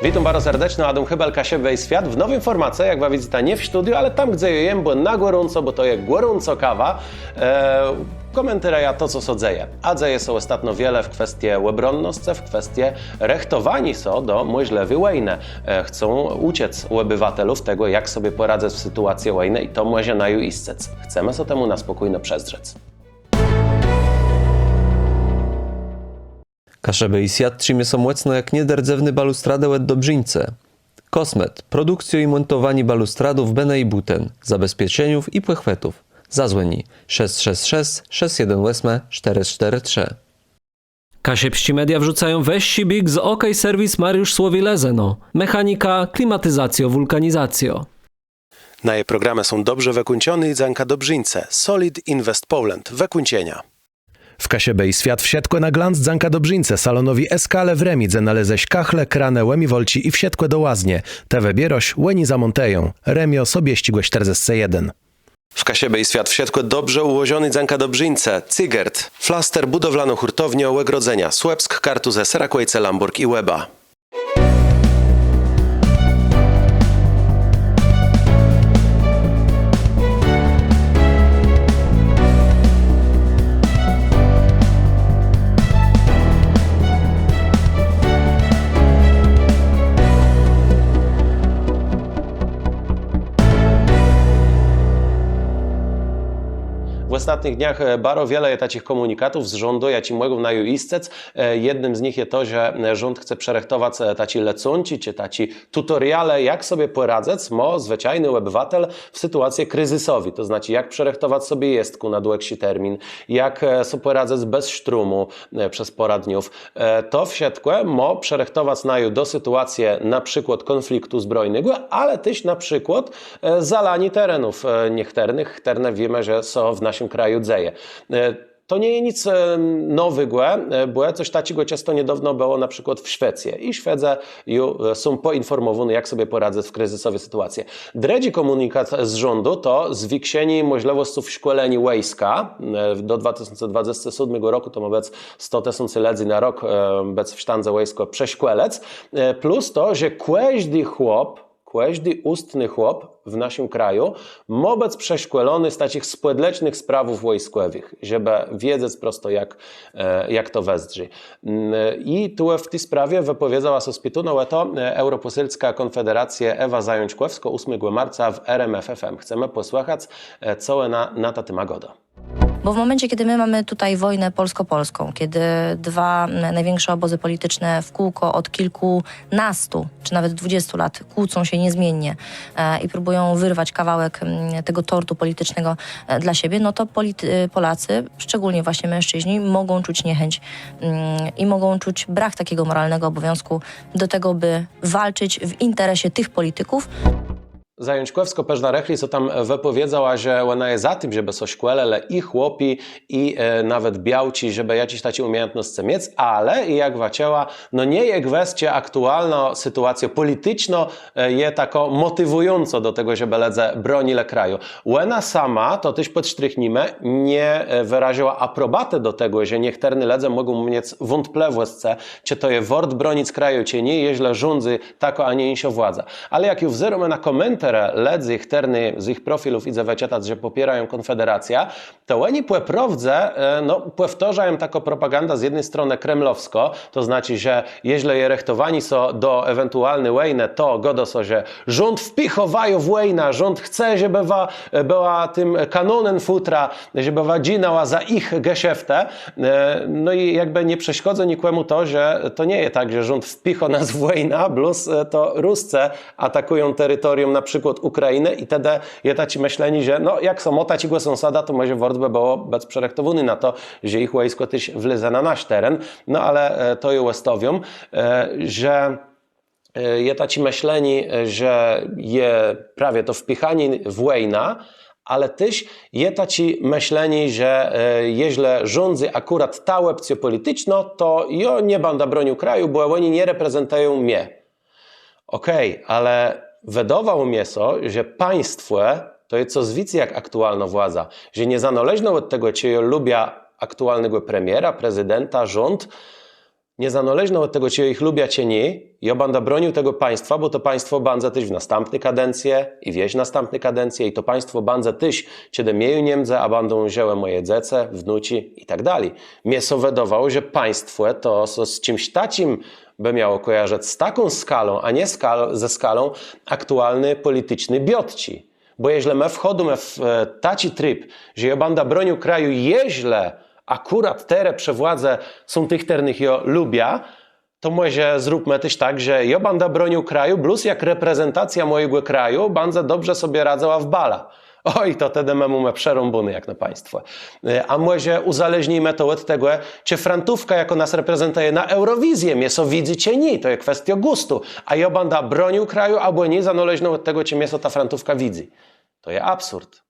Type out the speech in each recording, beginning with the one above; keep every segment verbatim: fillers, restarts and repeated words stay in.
Witóm baro serdeczno, Adóm Hébel, Kaszëbë i Swiat w nowim fòrmace, jak wa widzyta, nié w studiu, ale tam, gdze jô jem, bò na gòrąco, bò to je gòrącô kawa. E, kòmentérëjã to, co sã dzeje. A dzeje sã òstatno wiele w kwestie òbronnoscë, w kwestie rëchtowaniô sã do mòżlëwi wòjnë. E, chcą ùczëc òbëwatelów tegò, jak sobie pòradzëc w sytuacje wòjnë i to mòże naju jiscëc. Chcemë sã temù na spòkójno przëzdrzec. Kaszëbë i Swiat trzimie sã mòcno jak nierdzewné balustradë òd Dobrzińce. Kosmet. Produkcjô i mòntowanié balustradów bënë i bùten, zabezpieczeniów i pòchwëtów. Zazwòni: szesc szesc szesc, szesc jeden òsmë, sztërë sztërë trzë. Kaszëbsczé media wrzucają wëższi biég z OK Serwis Mariusz Słowi, Lëzëno. Mechanika, klimatizacjô, wùlkanizacjô. Naje programë są dobrze wëkùńczoné i dzãka Dobrzińce Solid Invest Poland. Wëkùńczenia. W Kaszëbë i Swiat wszëtkò na glanc dzãka Dobrzińce, salonowi Eskale w Rëmi, dze nalézesz kachle, kranë, ùmiwalczi i wszëtkò do łaznie. Të wëbiérôsz, òni zamòntëją. Rëmiô, Sobiesczégò sztërdzescë jeden. W Kaszëbë i Swiat wszëtkò dobrze ùłożoné dzãka Dobrzińce Cygert. Flaster, bùdowlanô hùrtowniô, ògrodzenia. Słëpsk, Kartuzë, Serakòjce, Lãbòrg i Łeba. W òstatnëch dniach, e, baro wiele je taczich kòmùnikatów z rządu, jaczé mògą naju jiscëc. E, jednym z nich je to, że, e, rząd chce przërëchtowac, e, taczé lecónczi czë taczé tutoriale, jak sobie pòradzëc mô zwëczajny òbëwatel w sytuacje krizysowi. To znaczi, jak przërëchtowac sobie jestkù na dłëgszi termin, jak, e, so pòradzëc bez sztrómù, e, przez pôrã dniów. E, to wszëtkò mô przërëchtowac naju do sytuacje na przikłôd kònfliktu zbrojnégò, ale téż na przikłôd, e, zalaniô terenów, e, niechtërnëch, chtërne wiémë, że sã w naszim kraju dzeje. E, to nie je nic, e, nowégò, e, bò cos taczégò czësto niedôwno bëło na przikłôd w Szwecji. I Szwedzë ju, e, są pòinfòrmòwóny, jak sobie pòradzëc w krizysowi sytuacje. Drëdżi kòmùnikat z rządu to zwikszenié mòżlëwòsców szkòleniô wòjska. E, do dwa tësące dwadzestégò sódmégò rokù to mô bëc sto tësący lëdzy na rok, e, bëc w sztãdze wòjskò przeszkòlëc. E, plus to, że kòżdi chłop, kòżdi ùstny chłop w naszim kraju mô bëc przeszkòlony z taczich spòdlecznëch sprawów wòjskòwëch, żebë wiedzec prosto, jak, e, jak to wëzdrzi. Mm, i tu w ti sprawie wëpòwiedzała sã z pitaniô ò to, e, eùropòsélka Kònfederacje Ewa Zajączkòwskô ósmégò marca w RMF FM. Chcemë pòsłëchac, e, co òna na tã témã gôdô. Bo w momencie, kiedy my mamy tutaj wojnę polsko-polską, kiedy dwa, m, największe obozy polityczne w kółko od kilkunastu czy nawet dwudziestu lat kłócą się niezmiennie, e, i próbują wyrwać kawałek, m, tego tortu politycznego, e, dla siebie, no to polity-, Polacy, szczególnie właśnie mężczyźni, mogą czuć niechęć, mm, i mogą czuć brak takiego moralnego obowiązku do tego, by walczyć w interesie tych polityków. Zajączkòwskô përznã rëchli sã tam wëpòwiedzała, że òna je za tim, żebë sã szkòlëlë i chłopi, i, e, nawet białczi, żebë jaczés taczé ùmiejãtnoscë miec, ale i jak wëczëła, no nie je gwës, czë aktualnô sytuacjô pòliticznô, e, je takô mòtiwùjącô do tegò, żebë lëdze bronilë kraju. Òna sama, to téż pòdsztrichnijmë, nie, e, wërazëła aprobatë do tegò, że niechtërny lëdze mògą miec wątplëwòscë, czë to je wôrt bronic kraju, czë nié, jeżlë rządzy takô, a nié jinszô władza. Ale jak ju wzérómë na kòmentarze lëdzy, chtërny z jich profilów jidze wëczëtac, że pòpiérają Kònfederacjã, to òni pò prôwdze, e, no, pòwtôrzają taką propagandã z jedny stronë kremlowską, to znaczi, że jeżlë je rëchtowanié sã do ewentualny wòjnë, to gôdô sã, że rząd wpichô waju w wòjnã, rząd chce, żebë wa, e, bëła tim kanónã fùtra, żebë wa dżinãła za jich geszeftë. E, no i jakbë nie przeszkôdzô nikòmù to, że to nie je tak, że rząd wpichô nas w wòjnã, blós, e, to Rusce atakùją teritorium na przikłôd Ùkrajinë i tedë je taczé mëslenié, że no, jak sã mô taczégò sąsada, to mòże wôrt bë bëło bëc przërëchtowóny na to, że jich wòjskò téż wlezie na nasz teren. No ale, e, to ju òstawióm, e, że e, je taczé mëslenié, e, że je prawie to wpichanié w wòjnã, ale téż je taczé mëslenié, że, e, jeżlë rządzy akùrat ta òpcjô pòliticznô, to jô nie bãdã bronił kraju, bò òni nie reprezentëją mie. Òkej, ale wëdôwało mie sã, że państwò to je cos wicy jak aktualnô władza, że niezanôleżno òd tegò, czë jô lubiã aktualnégò premiera, prezydenta, rząd, Niezanôleżno òd tegò, czë jô jich lubiã, czë nié, jô bãdã bronił tegò państwa, bò to państwò bãdze téż w nastãpny kadencje i w jesz nastãpny kadencje, i to państwò bãdze téż, czedë mie ju nie mdze, a bãdą żëłë mòje dzecë, wnuczi i tak dali. Mie sã wëdôwało, że państwò to sã z czims taczim bë miało kòjarzëc, z taką skalą, a nié skal-, ze skalą aktualny pòliticzny biôtczi. Bò jeżlë më wchôdómë w, e, taczi trib, że jô bãdã bronił kraju, jeżlë akùrat terô przë władzë są tëch, chtërnëch jô lubiã, to mòże zróbmë téż tak, że jô bãdã bronił kraju, blós jak reprezentacjô mòjégò kraju bãdze dobrze sobie radzëła w balã. Òj, to tedë më mómë przerąbóné jak na państwò. E, a mòże ùzależnijmë to òd tegò, czë frantówka, jakô nas reprezentëje na Eurowizji, mie sã widzy, czë nié, to je kwestiô gùstu. A jô bãdã bronił kraju, abò nié, zanôleżno òd tegò, czë mie sã ta frantówka widzy. To je absurd.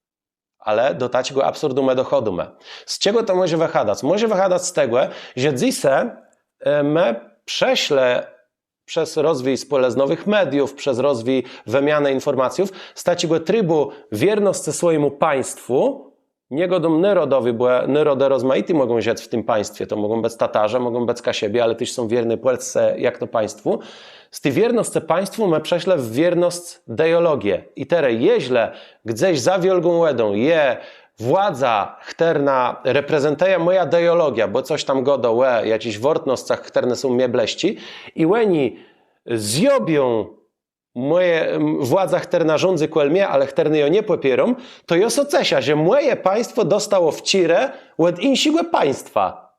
Ale do taczégò absurdu më dochôdómë. Z czegò to mòże wëchadac? Mòże wëchadac z tegò, że dzysô, e, më przeszlë przez rozwij spòlëznowëch mediów, przez rozwij wëmianë infòrmacjów, z taczégò tribù wiérnoscë swòjémù państwù, nie gôdóm nôrodowi, bò nôrodë rozmajité mògą żëc w tim państwie, to mògą bëc Tatarze, mògą bëc Kaszëbi, ale téż są wiérny Pòlsce jakno państwù. Z ti wiérnoscë państwù më przeszlë w wiérnosc ideòlogie. I terô, jeżlë gdzes za wiôlgą wòdą je władza, chtërna reprezentëje mòjã ideòlogiã, bò cos tam gôdô ò jaczichs wôrtnoscach, chtërne są mie blësczé, i òni zjobią mòje, m, władza, chtërna rządzy kòl mie, ale chtërny jô nie pòpiéróm, to jô sã ceszã, że mòje państwò dostało wcyrë òd jinszégò państwa.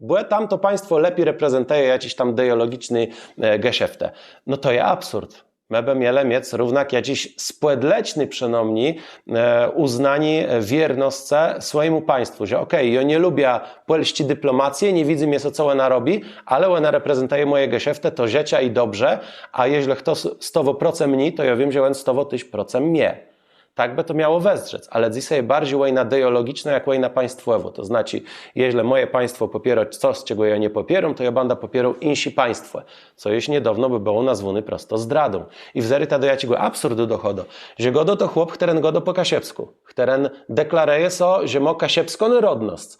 Bò tamto państwò lepi reprezentëje jaczés tam ideòlogiczné, e, geszeftë. No to je absurd. Më bë mielë miec równak jaczés spòleczné przënômni, e, ùznanié, e, wiérnoscë swòjémù państwù, że òkej, jô nie lubiã pòlsczi diplomacje, nie widzy mie sã, co òna robi, ale òna reprezentëje mòje geszeftë, to żëczã ji dobrze, a jeżlë chto s-, stôwô procëm ni, to jô wiém, że òn stôwô téż procëm mie. Tak bë to miało wëzdrzec, ale dzysô je barżi wòjna ideòlogicznô jak wòjna państwòwô. To znaczi, jeżlë mòje państwò pòpiérô cos, czegò jô nie pòpiéróm, to jô bãdã pòpiérôł jinszé państwò, co jesz niedôwno bë bëło nazwóné prosto zdradą. I wzérôjta, do jaczégò absurdu dochôdô, że gôdô to chłop, chtëren gôdô pò kaszëbskù, chtëren deklarëje sã, że mô kaszëbską nôrodnosc.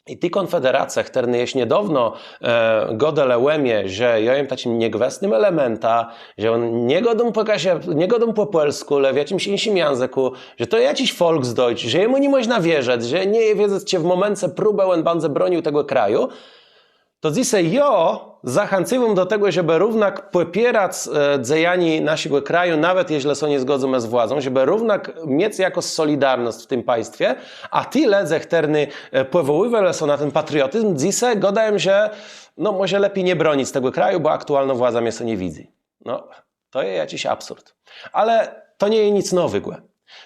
I ti kònfederacë, chtërny jesz niedôwno, e, gôdelë ò mie, że jô jem taczim niegwësnym elementã, że jô nie gôdóm pò kaszë-, nie gôdóm pò pòlskù, le w jaczims jinszim jãzëkù, że to jaczis Volksdeutsch, że jemù nie mòżna wierzëc, że nie je wiedzec, czë w mòmeńce próbë òn bãdze bronił tegò kraju, to dzysô jô zachãcywóm do tegò, żebë równak pòpierac, e, dzejanié naszégò kraju, nawet jeżlë sã nie zgôdzómë z władzą, żebë równak miec jakąs solidarnosc w tim państwie, a ti lëdze, chtërny, e, pòwòłiwelë sã na ten patriotizm, dzysô gôdają, że, no, mòże lepi nie bronic tegò kraju, bò aktualnô władza mie sã nie widzy. No, to je jaczis absurd. Ale to nie je nic nowégò.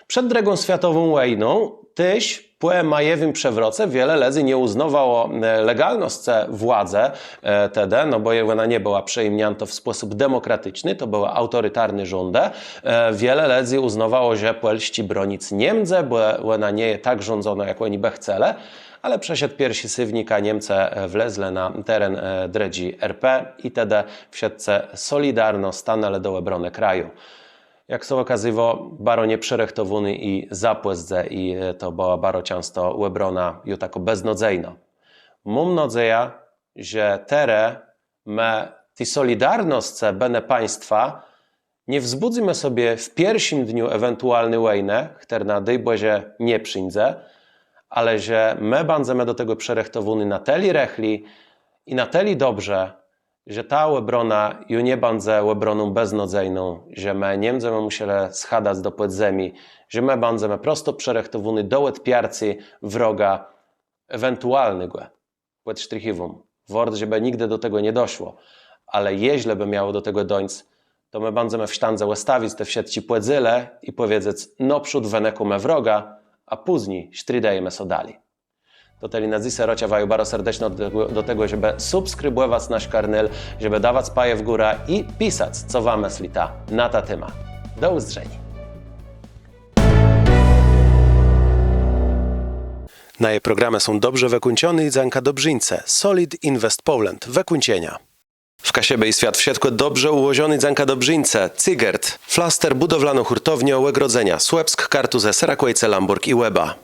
Przed drëgą swiatową wòjną téż pò majowim przewroce wiele lëdzy nie ùznôwało, e, legalnoscë władzë, e, tedë, no bò je, òna nie bëła przejmniãtô w spòsób demòkraticzny, to bëłë aùtoritarné rządë. E, wiele lëdzy ùznôwało, że Pòlsczi bronic nie mdze, bò òna nie je tak rządzonô, jak òni bë chcelë. Ale przëszedł pierszi séwnika, Niemcë, e, wlezlë na teren, e, drëdżi R P i tedë wszëtcë solidarno stanãlë do òbronë kraju. Jak sã òkazywô, baro nieprzërëchtowóny i za pòzdze, i, e, to bëła baro czãsto òbrona ju takô beznôdzejnô. Móm nôdzejã, że terô më ti solidarnoscë bënë państwa nie wzbùdzymë sobie w pierszim dniu ewentualny wòjnë, chtërna, dôj Bòże, nie przińdze, ale że më bãdzemë do tegò przërëchtowóny na tëli rëchli i na tëli dobrze, że ta òbrona ju nie bãdze òbroną beznôdzejną, że më nie mdzemë mùszelë schadac do pòdzemi, że më bãdzemë prosto przërëchtowóny do òdpiarcô wroga ewentualnégò. Pòdsztrichiwóm, wôrt, żebë nigdë do tegò nie doszło, ale jeżlë bë miało do tegò dóńc, to më bãdzemë w sztãdze òstawic te wszëtczé pòdzélë i pòwiedzec: nôprzód wënëkómë wroga, a pózni sztridëjemë sã dali. To tëli na dzysô. Rôczã waju baro serdeczno do tegò, do tegò, żebë subskribòwac nasz kanal, żebë dawac paje w górã i pisac, co wa mëslita na tã témã. Do ùzdrzeniô. Naje programë są dobrze wëkùńczoné i dzãka dobrzińcë Solid Invest Poland. Wëkùńczenia. W Kaszëbë i Swiat wszëtkò dobrze ùłożoné dzãka dobrzińcë Cygert, flaster, bùdowlanô hùrtowniô, ògrodzenia, Słëpsk, Kartuzë, Serakòjce, Lãbòrg i Łeba.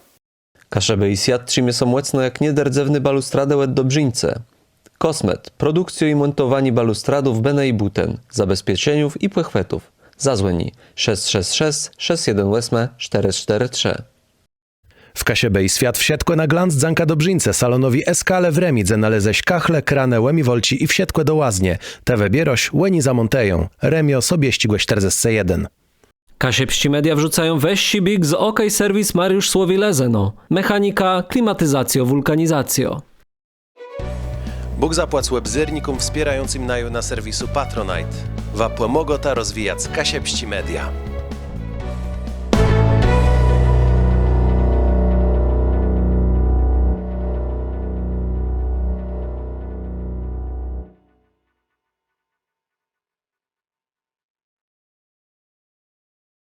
Kaszëbë i Swiat trzimie sã mòcno jak nierdzewné balustradë òd dobrzińcë. Kosmet. Produkcjô i mòntowanié balustradów bënë i bùten, zabezpieczeniów i pòchwëtów. Zazwòni: szesc szesc szesc, szesc jeden òsmë, sztërë sztërë trzë. W Kaszëbë i Swiat wszëtkò na glanc dzãka dobrzińcë, salonowi Eskale w Rëmi, dze nalézesz kachle, kranë, ùmiwalczi i wszëtkò do łaznie. Të wëbiérôsz, òni zamòntëją. Rëmiô, Sobiesczégò sztërdzescë jeden. Kaszëbsczé media wrzucają wëższi bieg z OK Serwis Mariusz Słowi, Lëzëno. Mechanika, klimatizacjô, wùlkanizacjô. Bóg zapłac òbzérnikóm wspiérającym naju na serwisu Patronite. Wa pòmôgôta rozwijac Kaszëbsczé Media.